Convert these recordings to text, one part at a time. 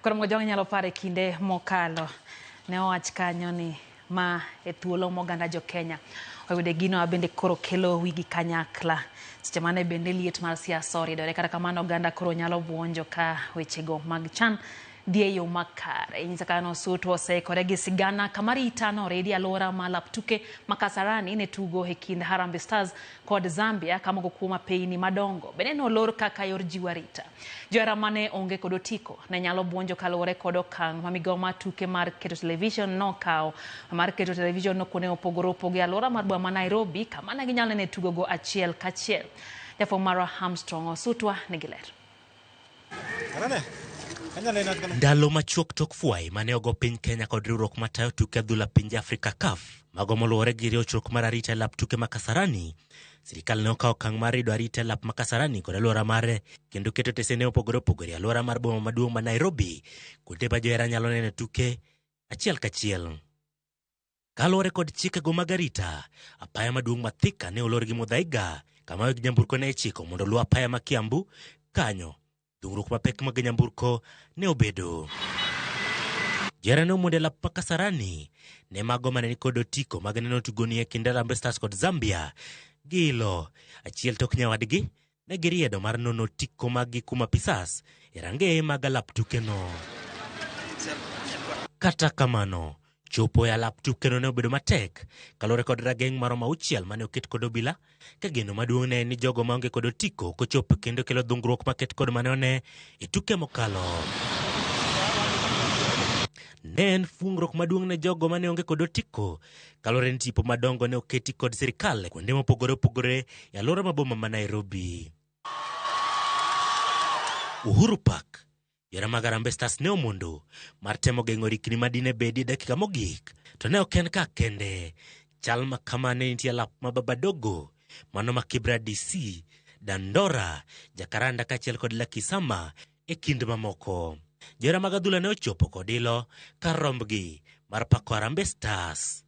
Koro Mojong nyalo paro e kinde mokalo ne owach kanyo ni ma e thuolo ma oganda jo Kenya oyude gino ma bende koro kelo wigi kanyakla. Seche mane bende liet mar siasa oriedore kata kamano oganda koro nyalo buonjo ka wechego mag chan dhi e yo makare. Inyisa kaka Osutu oseikore gi sigana kama rita noridi e alwora ma lap tuke ma Kasarani ne tugo e kind Harambee Stars kod Zambia ka moko kuom apeyni madongo bende nolor kaka yor jiwo arita. Johera mane onge kod otiko ne nyalo buonjo kaluwore kod okang' ma migao mar tuke mar keto television nokawo mar keto television no kuonde mopogore opogore e alwora mar boma ma Nairobi kama ne ginyalo nene tugogo achiel kachiel. Jafwambo marwa Armstrong Osutwa nigi ler. Ndalo machuok tok fwai mane ogo piny Kenya kod riwruok matayo tuke adhula pinje Afrika CAF, mago moluwore gi rochruok mar arita e lap tuke ma Kasarani, sirikal ne okawo okang' mar rido arita e lap ma Kasarani kod alwora mare kendo keto tesende mopogore opogore e alwora mar boma maduong' ma Nairobi, kuonde ma johera nyalo neno tuke achiel kachiel. Kaluwore kod chikego mag arita, apaya maduong' ma Thika ne olor gi Muthaiga kama weg nyamburko ne ichiko mondo oluw apaya ma Kiambu. Kanyo, dhungruok mapek mag nyamburko ne obedo. Johera ne omondo e lap ma Kasarani ne mago mane nikod otiko mag neno tugoni e kind Harambee Stars kod Zambia. Giilo achiel tok nyawadgi ne giriedo mar nono otiko maggi kuom apisas e rangeye mag alap tukeno. Kata kamano, chopo e alap tukeno ne obedo matek kaluwore kod rageng' maromo auchiel mane oket kod obila ka geno maduong' ne en ni jogo maonge kod otiko ok ochop kendo kelo dhungruok maket kod mane one e tuke mokalo. Ne en fuongruok maduong' ne jogo mane onge kod otiko kaluwore ni tipo madongo ne oketi kod sirikal kuonde mopogore opogore e alwora ma boma ma Nairobi. Uhuru Park, johera mag Harambee Stars ne omondo mar temo geng'o rikni ma dine bedi e dakika mogik, to ne ok en ka kende. Chal ma kama ne nitie lap ma Babadogo, mano ma Kibra DC, Dandora, Jakaranda kaachiel kod Lucky Summer e kind mamoko. Johera mag adhula ne ochopo kod ilo kar rombgi mar pako Harambee Stars.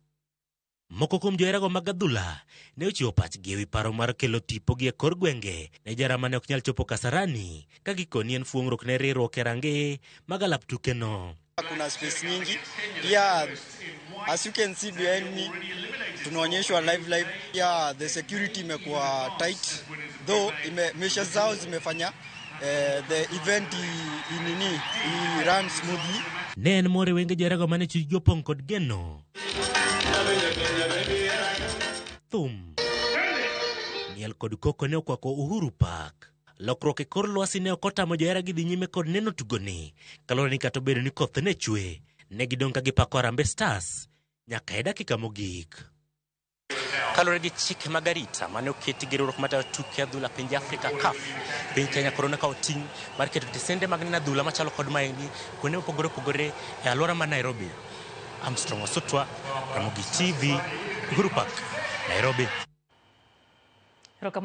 Moko kuom joherago mag adhula ne ochiwo pachgi ewi paro mar kelo tipogi e kor gwenge ne johera mane ok nyal chopo Kasarani ka gikoni en fuong'ruok ne riwruok e rangeye mag alap tukeno. Kuna space nyingi pia, as you can see behind me, tunaonyeshwa live live. Pia the security imekuwa tight though ime, measures zao zimefanya the event i nini i run smoothly. Ne en mor e wenge joherago mane chunygi opong' kod geno. Thum, miel kod koko ne okwako Uhuru Park. Lokruok e kor lwasi ne ok otamo johera gi dhi nyime kod neno tugoni kaluwore ni kata obedo ni koth ne chwe, ne gidong' ka gipako Harambee Stars nyaka e dakika mogik. Kaluwore gi chike mag arita mane oketi gi riwruok matayo tuke adhula pinje Afrika CAF, piny Kenya koro nokawo ting' mar keto tesende mag neno adhula machalo kod maendi kuonde mopogore opogore e alwora ma Nairobi. Armstrong Osutwa, Ramogi TV, Uhuru Park, Nairobi.